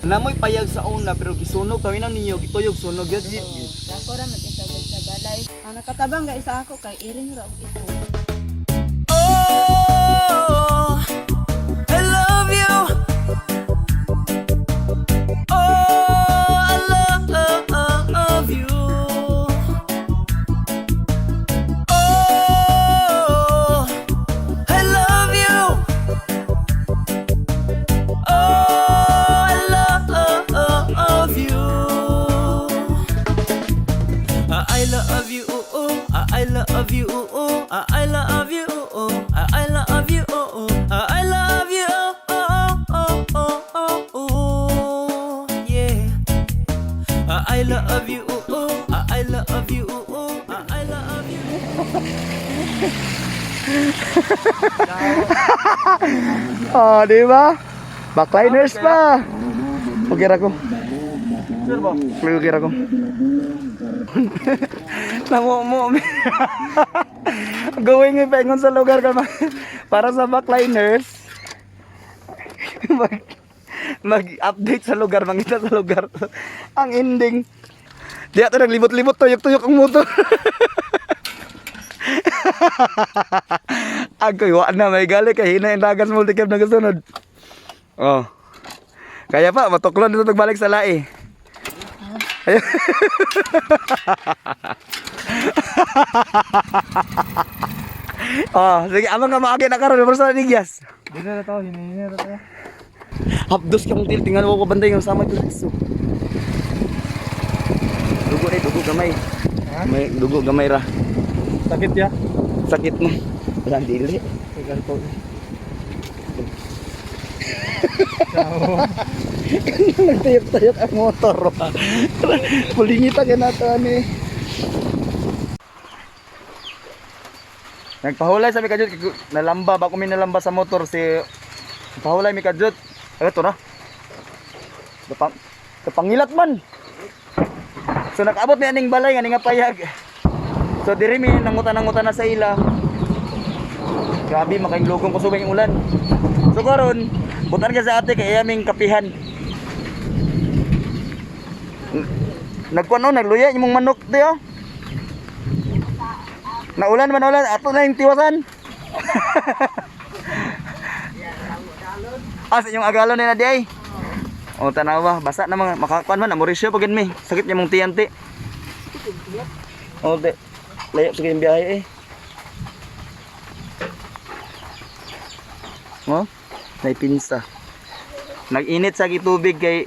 Namoy payag sa una pero gisunog kami nang ninyo gituyog sunog gyud. Ako ra man sa balay. Ang nakatabang ga isa ako kay iring ra og ito. Oh, I love you. Oh, I love you. Oh, I love you. Oh, I love you. I love you, oh, I love you, oh, I love you, oh, I love you, oh, I love you, oh, oh, yeah. I love you, oh, I love you, oh, I love you. Oh, di ba? Backliners pa. Okay ra ko. Sure ba? Okay ra ko. Namo mo. Going paingon sa lugar ka para sa backliners. Mag mag-update sa lugar, mangita sa lugar. Ang ending. Di ato naglibot-libot tuyok-tuyok ang motor. Agoy, wa na may gali kay hina yung dagas multicab na kasunod. Oh. Kaya pa, matuklon dito pagbalik sa lae. Ayun. Oh, sige, amang ka maagi na karon pero sa nigyas. Dito na to, hinihina na to. Hapdos ka mong til, tingnan mo ko banday ng sama ko so. Dugo ni, dugo gamay. May dugo gamay ra. Sakit ya? Sakit mo. Wala dili. Tagal po. Nagtayok-tayok ang motor. Pulingita ka na to ani. Nagpahulay sa mi kajut, nalamba ba ko may nalamba sa motor si pahulay mi kajut. Ay ito na. Kapang kapangilat man. So nakaabot mi aning balay nga nga payag. So diri mi nangutan-nangutan na sa ila. Grabe makainglugong kusog yung ulan. So karon, butan ka sa ate kay iya ming kapihan. Nagkuan no, nagluya imong manok di oh. Naulan man ulan, ato na yung tiwasan. Ah, sa inyong agalon na di ay. O tanawa, basa na mga makakuan man, amorisyo pag mi. Sakit niya mong tiyan ti. O di. Layo sa kayong biyahe eh. Oh, naipinsa. Nag-init sa tubig kay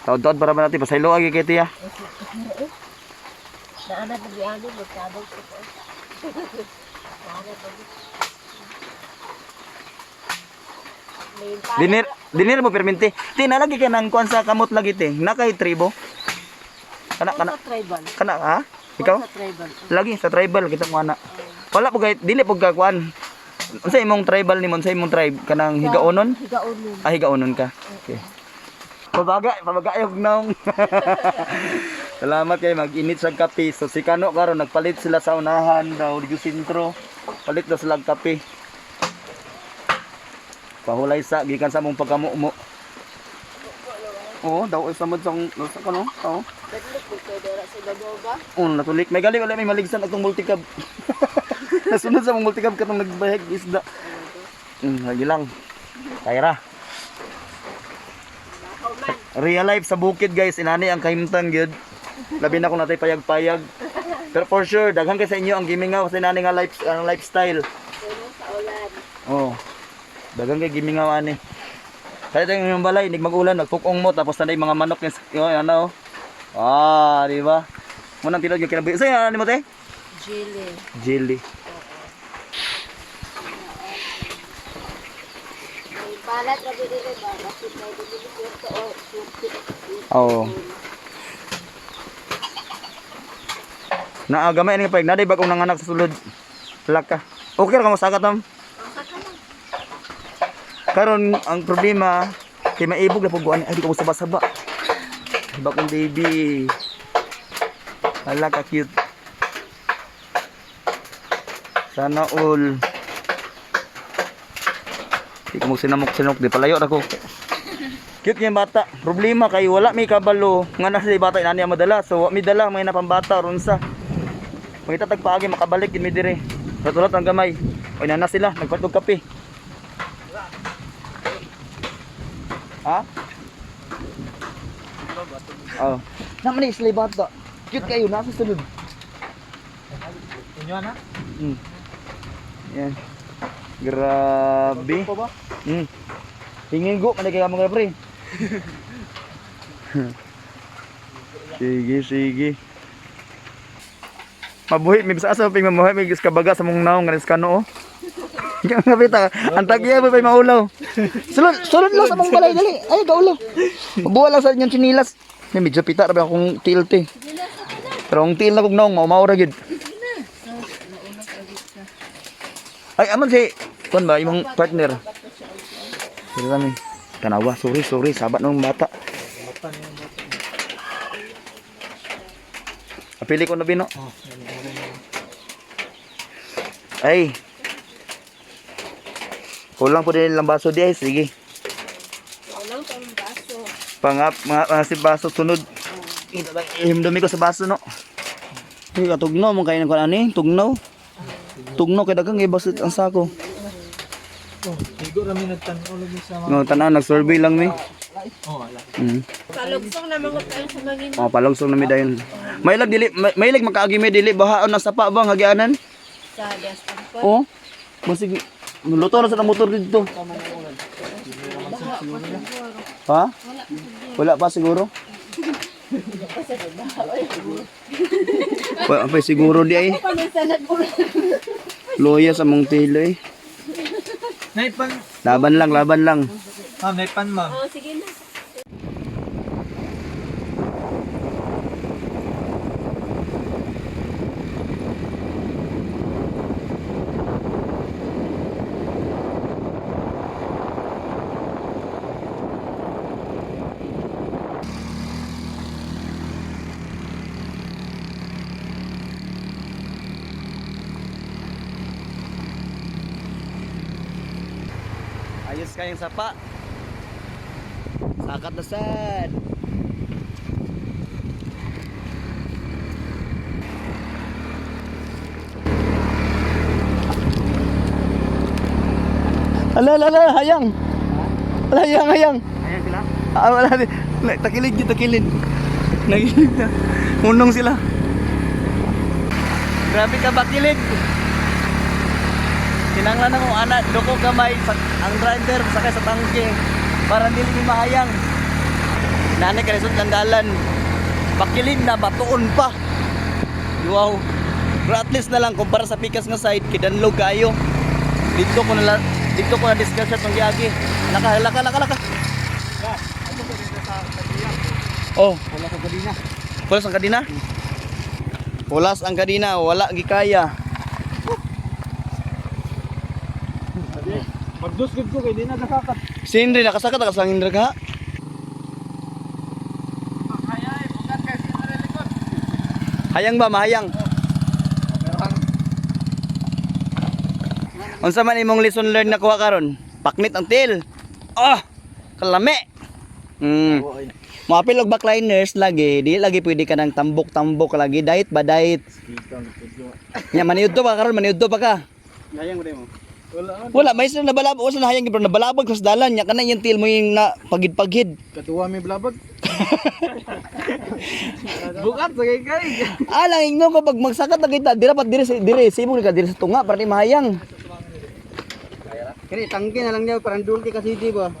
Taod-taod para ba natin pasaylo agi kay tiya. Naana pag iani magtabang ko. Naana pag. May Dinir dinir mo perminti. Ti nalagi ka nang kuan sa kamot lagi ti. Na kay tribo. Kana kana Sa tribal. kana ha? Ikaw? Sa tribal. Lagi sa tribal kita mo ana. Wala po kay dili po ka kuan. Unsa imong tribal nimo? Unsa imong tribe? Kanang higaonon? Higaonon. Ah, higaonon ka. Okay. Pabaga, pabaga yung naong. Salamat kay mag-init sa kape. So si Kano karon nagpalit sila sa unahan daw di sentro. Palit na sila og kape. Pahulay sa gikan sa mong pagkamumo. Oo, daw sa mod sa sa kano? Oo. Dadlok ko kay dara sa ibabaw ba? Oh, natulik. May gali wala may maligsan atong multicab. Nasunod sa mong multicab katong nagbayag isda. Lagi lang. Kaya ra. Real life sa bukid guys, inani ang kahimtang gyud. Labi na kung natay payag-payag. Pero for sure, daghan kay sa inyo ang gimingaw sa inani nga life ang lifestyle. Pero sa ulan. Oh. Daghan kay gimingaw ani. Kaya tayong inyong balay, nig mag-ulan, nagpukong mo tapos nanday mga manok yung ano. Ah, di ba? Munang tilod yung kinabuhi. Sa'yo, ano mo te? Jili. Jelly. May balat ra gid dili ba? Bakit may dili ko o surti. Oo. Naa gamay ni pag naday bagong nanganak sa sulod. Laka. Okay ra ka mo sagat tam. Karon ang problema kay maibog na pud ay di ko mo saba-saba. Bagong baby. Hala ka cute. Sana all. Di ko mo sinamok-sinok di palayo ra ko. Cute yung bata. Problema kay wala may kabalo nga nasa bata inani ang madala. So wa mi dala mga napambata ron sa. Mangita tag paagi makabalik gid mi dire. Ratulat ang gamay. Oy nana sila nagpatog kape. Ha? Oh. Naman ni sila bata. Cute kayo nasa sulod. Inyo na? Yan. Grabe. Pa ba? Hingigo man kay mga pre. Sige, sige. Mabuhi mi bisa asa ping mabuhi mi kabaga sa mong naong nga kano oh. Nga pita, ang tagya ba pay maulaw. Sulod, sulod lang sa mong balay dali. Ay gaulaw. Buwa lang sa inyong chinilas. Ni medyo pita ra ba akong tilt eh. Pero ang tiil na kog naong mao ra gid. Ay, aman si kon ba imong partner? Dito kami. Tanawa, sorry, sorry, sabat ng bata. Apili ko na bino. Ay. Kulang po din lang baso di ay, sige. Walang pang baso. Pangap, mga si baso sunod. Ito lang, ihimdumi ko sa baso no. Ay, katugnaw mo kayo ng kuan ani, tugnaw. Tugnaw kay daghang ibaso ang sako. Oh, higo ra mi nagtan-aw lagi sa mga. No, tanaw nag-survey lang mi. Oh, ala. Palugsong na mga tayo sa mga Oh, palogsong na mi dayon. Mailag dili, mailag makaagi mi dili bahaon na sapa ba ang hagianan? sa Dias Pangkot. Oh. Masig luto na sa motor dito. Ha? Wala pa siguro. Wala pa siguro di ay. Paminsanat po. Loya sa mong tilo eh. Naipan, Laban lang, laban lang. ma'am, naipan ma'am. Oh, sige na. Ayos kayong sapa. Sakat na sad. Ala, ala, ala, hayang. Ala, hayang, hayang. Ayan sila. Ah, wala. Takilid yun, takilid. Nagilid na. Hunong sila. Grabe ka bakilid. Kinanglan akong anak, doko gamay sa, ang driver sakay sa tangke para dili mi mahayang. Nanay kalisod ng dalan. Bakilid na batuon pa. Wow. Pero at least na lang kumpara sa pikas nga side kidanlog kayo. Dito ko na discuss sa tong giagi. Laka laka laka laka. Oh, Wala ka galina. Pulas ang kadina? Pulas ang kadina, wala gikaya. Magdus gud ko kay di na nakakat. Si Henry nakasakat ka sa Henry ka. Hayang ba mahayang? Unsa man imong lesson learned na kuha karon? Paknit ang til. Ah, kalame. Moapil og backliners lagi, di lagi pwede ka ng tambok-tambok lagi, diet ba diet. Nya maniudto pa karon, maniudto pa ka. Gayang mo mo. Wala. Wala may sila nabalabag, wala sila hayang pero nabalabag sa dalan nya kana yung til mo yung na pagid-pagid. Katuwa mi blabag. Bukat sa kay kay. Ah, lang ingno ko pag magsakat na kita, dira pat dire dire sa imong ka dire sa tunga para ni mahayang. Kini tangke na lang niya parang dulke kasi di ba.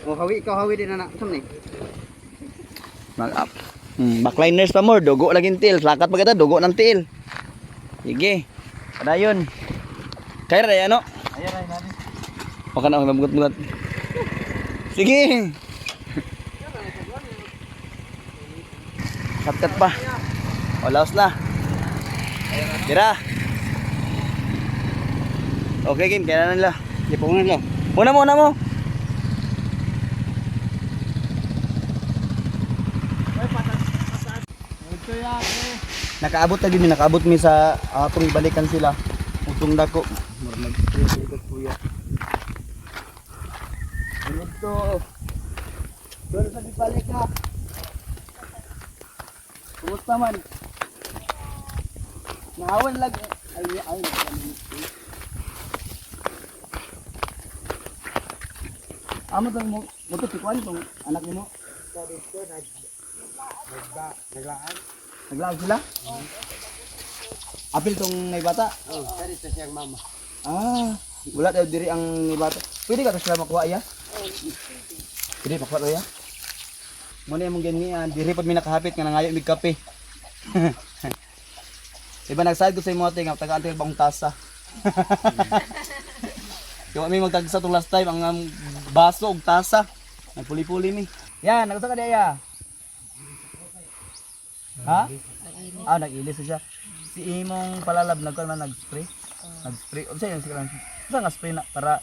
O hawi ikaw hawi din na sam ni. Mag up. Backliners pa more, dugo lagi til, sakat pa kita dugo ng til. Sige. Padayon. Kaya ra ano? Ayan ay nani. Baka na mabugat-bugat. Sige. Kat-kat pa. O, laos na. Tira. Okay, game. Kaya na nila. Di pa una lang. Una mo, una mo. Nakaabot na gini, nakaabot mi sa atong ibalikan sila. Utong dako. Murag nag kuya. Dito. Nagbalik ka. Kumusta man? Nahawan lang. Ay, ay, ay. Amo tong mo mo to tikuan tong anak nimo. Naglaag. Naglaag sila? Apil tong may bata? Oh, dari sa siyang mama. Ah, wala daw diri ang may bata. Pwede ka to sila makuha iya? Pwede makuha to iya? Mo na imong ganian, diri pud mi nakahapit nga nangayo mig kape. Iba nagsaad ko sa imo ate nga tagaan tayo bang tasa. Kaya mi magtagsa tong last time ang baso og tasa. Nagpuli-puli mi. Yan, nagusto ka diya. Ha? Ah, nag-ilis na siya. Si imong palalab nagkuan man nag-spray. Nag-spray. Unsa yung sila? Unsa nga spray na para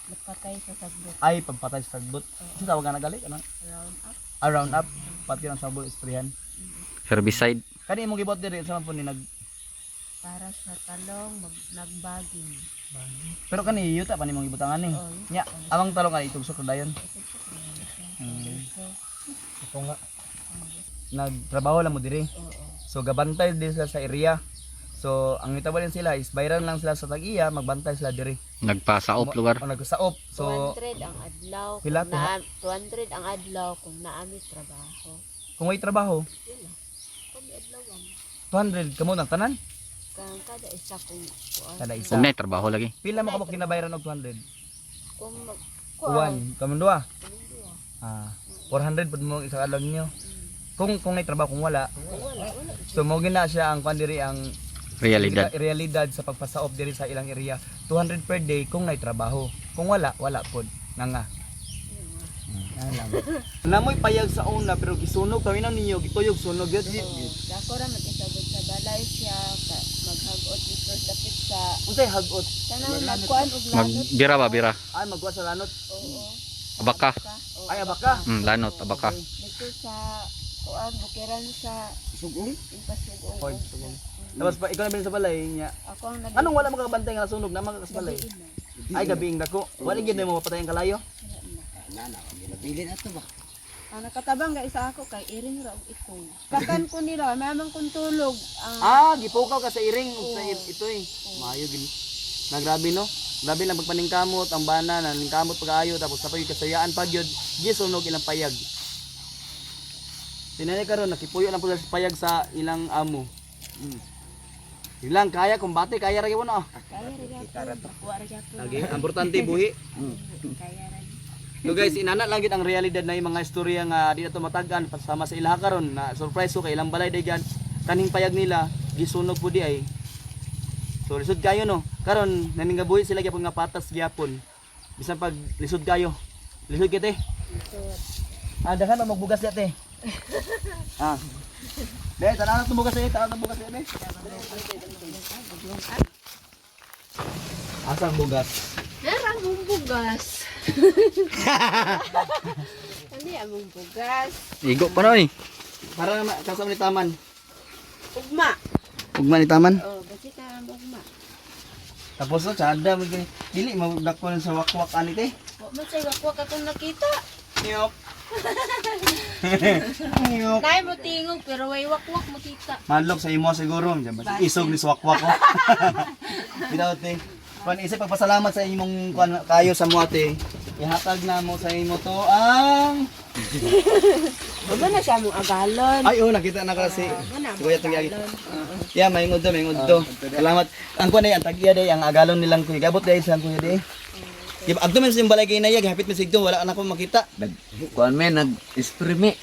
Napatay sa sagbot. ay pagpatay sa sagbot. Unsa tawag nga nagali ano? Round up. Ah, round up. Pati ang sabon sprayan. Herbicide. Kani imong gibot diri sa man po ni nag Para sa talong, nagbaging. Pero kani yuta pa nimong gibutangan ni. Oo. Nya, amang talong kani itugsok na dayon. Ito nga. Nagtrabaho lang mo diri. So gabantay din sila sa area. So ang itabo din sila is bayran lang sila sa tag-iya, magbantay sila diri. Nagpasaop lugar. O nagsaop. So 200 ang adlaw. Pila Kung to, ha? 200 ang adlaw kung naami trabaho. kung may trabaho, Yun lang. Kung may adlaw ang 200 kamo nang tanan. kang kada isa kung kuan. Kada isa. Kung na trabaho lagi. Pila mo kabok ginabayaran og 200? Kung mag Uwan, kamong duha. Kamong duha. Ah, 400 pud mo isa ka adlaw ninyo. Kung may trabaho, kung wala. Wala, wala. So mo gina siya ang kwan diri ang Realidad. Realidad sa pagpasaop diri sa ilang area. 200 per day kung may trabaho. Kung wala, wala pod. Nga nga. Lang. Namoy payag sa una pero gisunog kami na ninyo gituyog sunog gyud. Dako ra mag-isagod sa balay siya ka, maghag-ot dito dapit sa Unsay hagot? tanang nagkuan og lanot. Magbira ba bira? Ay magwa sa lanot. Oo. Abaka. Ka, oo, Ay abaka. Lanot abaka. Dito sa kuan bukiran sa Sugong? Impasugong. Hoy, sugong. Tapos pa ikaw na bilin sa balay niya. Ako ang nag Anong wala makabantay nga nasunog na mga sa balay? Ay gabi ang dako. Wala gyud mo mapatay ang kalayo. Na na, ginapili na to ba? Ang nakatabang ga isa ako kay iring ra og ikoy. Pakan ko nila, mamang kong tulog. Ang Ah, gipukaw ka sa iring ug sa ito eh. Maayo gid. Na grabe no. Grabe lang pagpaningkamot ang bana naningkamot pag-ayo tapos sa pag kasayaan pag yun gisunog ilang payag. Tinay karon nakipuyo lang po sila sa payag sa ilang amo. Yun lang kaya kumbate kaya ra gyud no. kaya ra gyapon, wa ra gyapon. Lagi ang importante buhi. Kaya ra. So guys, inana lang gid ang realidad na yung mga istorya nga di na to matag-an pasama sa ilaha karon na surprise ko kay ilang balay daygan kaning payag nila gisunog po di ay. So lisod kayo no. Karon naningabuhi sila gyapon nga patas gyapon. Bisan pag lisod kayo. Lisod kay te. Ah, daghan man magbugas di te. Ah. Dai, tanaw na tong bugas eh, tanaw na bugas eh. Asa ang bugas? Nara mong bugas. Ano yung among bugas? Igo pa na eh. Para na kasama ni Taman. Ugma. Ugma ni Taman. Oh, basi ka ang ugma. Tapos no, tsada mo gani. Dili magdako sa wakwak ani te. Wa man say wakwak akong nakita. Nyok. Nyok. Nay mo tingog pero way wakwak mo kita. Manlok sa imo siguro, diyan ba? Isog ni swakwak ko. Bitaw te. Kuan isip pagpasalamat sa imong kuan kayo sa mo ate. Ihatag na mo sa imo to ang Ba na siya mong agalon. Ay oh nakita na kasi. Wala Si Kuya Tugyagi. Yeah, may ngud do, may ngud do. Salamat. Ang kuan ay ang tagya day ang agalon nilang kuya. Gabot day sa kuya day. Di ba agto man sa imong balay kay naya gihapit man sigdo wala na ko makita. Nag kuan me nag spray me.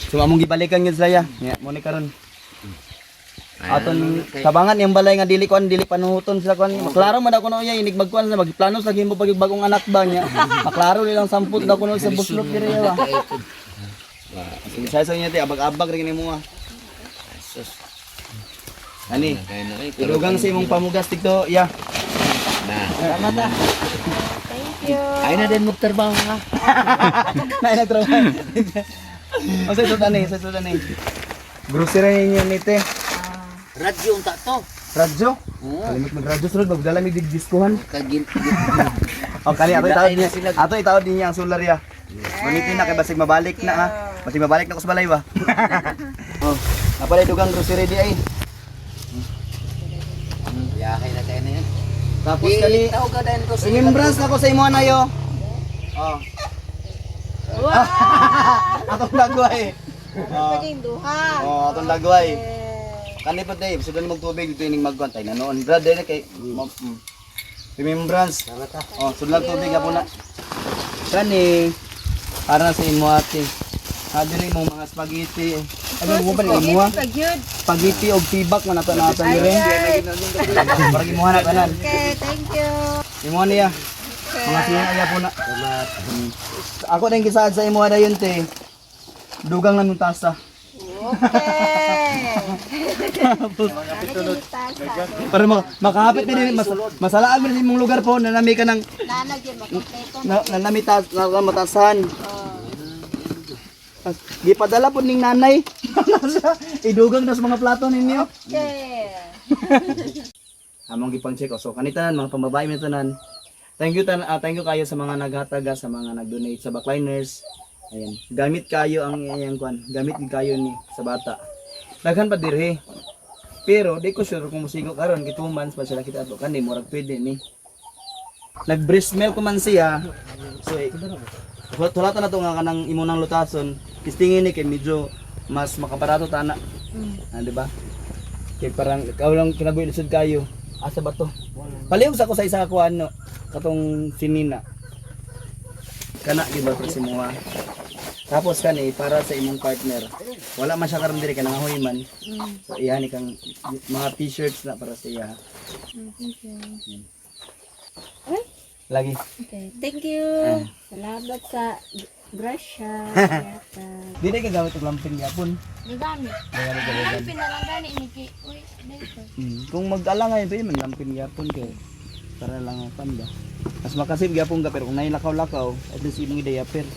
So among gibalikan gyud sila ya. Ya, mo ni karon. Aton tabangan yung balay nga dili kuan dili panuhuton sila kuan. Maklaro man ako no iya inig magkuan sila magplano sa himo pag bagong anak ba niya. Maklaro nilang samput daw kuno sa buslot diri ba. Sige sa inyo te abag-abag rin nimo ah. Sus. Ani. Kaya na kay Ilugang sa imong pamugas dito ya. Na. Salamat ah. Thank you. Ay na din magtrabaho ha. Naay na trabaho. O sa sultan eh, sa sultan eh. Grocery ninyo ni te. Radyo unta to. Radyo. Kalimot magradyo sulod magdala mi dig diskuhan. Kagin. O kali ato itaod Sila niya. Ato itaod niya ang solar ya. Gamitin na kay basig mabalik na ha. Basig mabalik na ko sa balay ba. Oh, napalay dugang grocery di ay. Yahay na tayo na yan. Tapos kani Tao ka dahil ko sa remembrance na ko sa imo na yo. Oh. Wow! Atong lagway. Oh. Paging duha. Oh, atong lagway. Kani pa day, sudon mo tubig dito ining magkuan tay na noon. Brad day na kay Remembrance. Salamat ha. Oh, sudlan tubig ka po na. Kani para na sa imo ate. Hadi rin mong mga spaghetti. Ano mo ba ni imo? Pagyud. Spaghetti og tibak man ato na ato ni Ay, Para imuha na tanan. okay, thank you. Imuha niya. Mga siya aya po na. Ako din gisaad sa imuha dayon te. Dugang lang yung tasa. Okay. Para makahapit din masalaan mo din imong lugar po na nami ka ng Nanag yun, makompleto. na nami tas na matasan. Tas, gipadala po ning nanay. Idugang na sa mga plato ninyo. Okay. Among gipang check. Oh, so kanitanan mga pambabae mi tanan. Thank you thank you kayo sa mga naghataga, sa mga nag-donate sa backliners. Ayan. Gamit kayo ang iyang kwan. Gamit gid kayo ni sa bata. Daghan pa dirhe. Pero di ko sure kung musigo karon kay 2 months pa sila kita ato kani murag pwede ni. Nag breast milk man siya. So eh, tulatan na to nga kanang imo nang lutason. Kistingin ni kay medyo mas makabarato tana. Ah, di ba? Kay parang ikaw lang kinabuhi lisod kayo. Asa ba to? Palihog sa ko sa isa ko ano katong sinina. Kana gid ba pre si Mua? Tapos kani para sa imong partner. Wala man siya karon diri kay nangahoy man. So iya ni kang mga t-shirts na para sa iya. Thank you. Lagi. Okay, thank you. Salamat sa grasya. Dili ka gamit og lampin gyapon. Gagamit. Lampin na lang gani ni kay uy, dito. Kung mag-ala ngayon pwede man lampin gyapon kay para lang ang pan ba. Mas makasip gyapon ka pero kung nailakaw-lakaw at least imong i-diaper.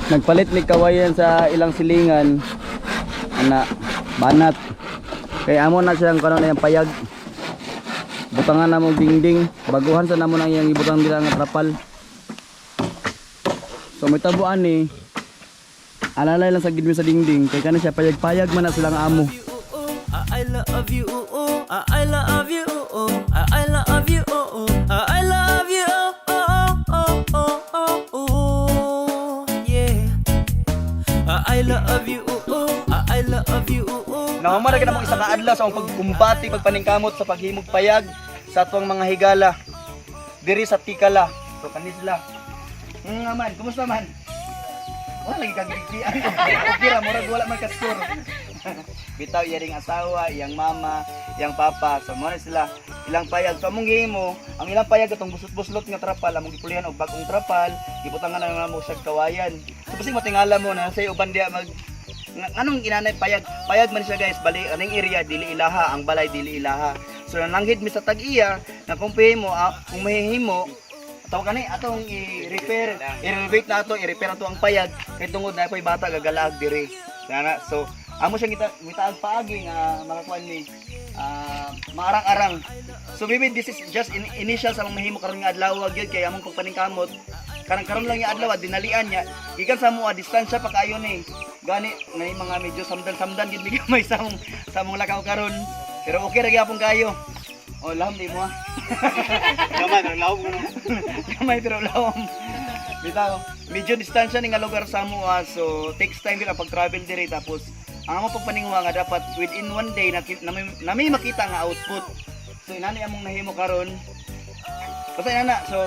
Nagpalit ni kawayan sa ilang silingan ana banat kay amo na siyang kanon na yung payag butangan na mo dingding baguhan sa namo nang iyang ibutang dira nga trapal. So may tabuan ni alalay lang sa gid mi sa dingding kay kana siya payag-payag man na silang amo. I love you, oh, I love you, oh, I love you, oh, I love you, oh, yeah. I love you, oh, I love you, oh. Nahamara ka namang isa ka adlaw sa among pagkumbati pagpaningkamot sa paghimog payag sa atong mga higala diri sa Tikala. So kani sila. Nga man, kumusta man? Wala lagi kang gigtian. Okay ra, murag wala man ka score. Bitaw iya ring asawa, iyang mama, iyang papa. So mo na sila ilang payag. So among gihimo, ang ilang payag atong buslot-buslot nga trapal, among gipulihan og bagong trapal, gibutangan na namo siya kawayan. So basig matingala mo na say uban diya mag anong inanay payag payag man siya guys, bali aning area dili ilaha ang balay, dili ilaha. So nananghid mi sa tag-iya na kung mo kung mahihimo tawag kani atong i-repair, i-renovate na ato, i-repair ato ang payag kay tungod na ako'y bata gagalaag diri sana. So amo siyang kita ngitaag paagi nga makakuan ni maarang-arang. So maybe this is just initial sa among mahimo karon nga adlaw gyud kay among pagpaningkamot kanang karon lang yung adlaw dinalian niya gikan sa mo distansya pa kayo ni gani nay mga medyo samdan-samdan gid mi gamay sa among lakaw karon, pero okay ra gyapon kayo. Oh, lahom di mo ah. Gamay pero lahom. Gamay pero lahom. Bitaw, medyo distansya ni nga lugar sa amo ah, so takes time gid ang pag-travel dire. Tapos ang amo pagpaninguha nga dapat within one day na, na, na may makita nga output. So inani among nahimo karon. Basta inana, so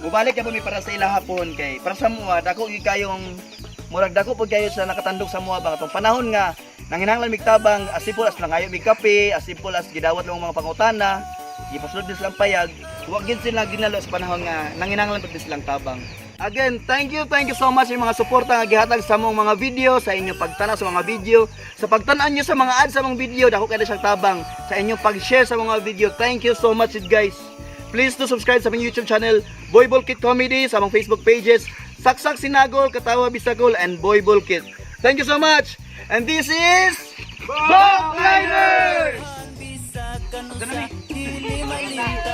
mubalik ka pa mi para sa ila hapon kay para sa mua dako gyud kayong murag dako pud kayo sa nakatandog sa mua ba katong panahon nga nanginahanglan mig tabang, as simple as nangayo mig kape, as simple as gidawat lang ang mga pangutana, gipasulod din silang payag, wa gyud sila ginalo sa panahon nga nanginahanglan pud silang tabang. Again, thank you so much sa mga suporta nga gihatag sa among mga video, sa inyong pagtanaw sa mga video, sa pagtan-aw nyo sa mga ads sa mga video, dako kayo siyang tabang, sa inyong pag-share sa mga video. Thank you so much guys. Please do subscribe sa aming YouTube channel, Boy Bulkit Comedy, sa among Facebook pages, Saksak Sinagol, Katawa Bisagol, and Boy Bulkit. Thank you so much. And this is Boatliners! Bisag kanusa dili malimtan.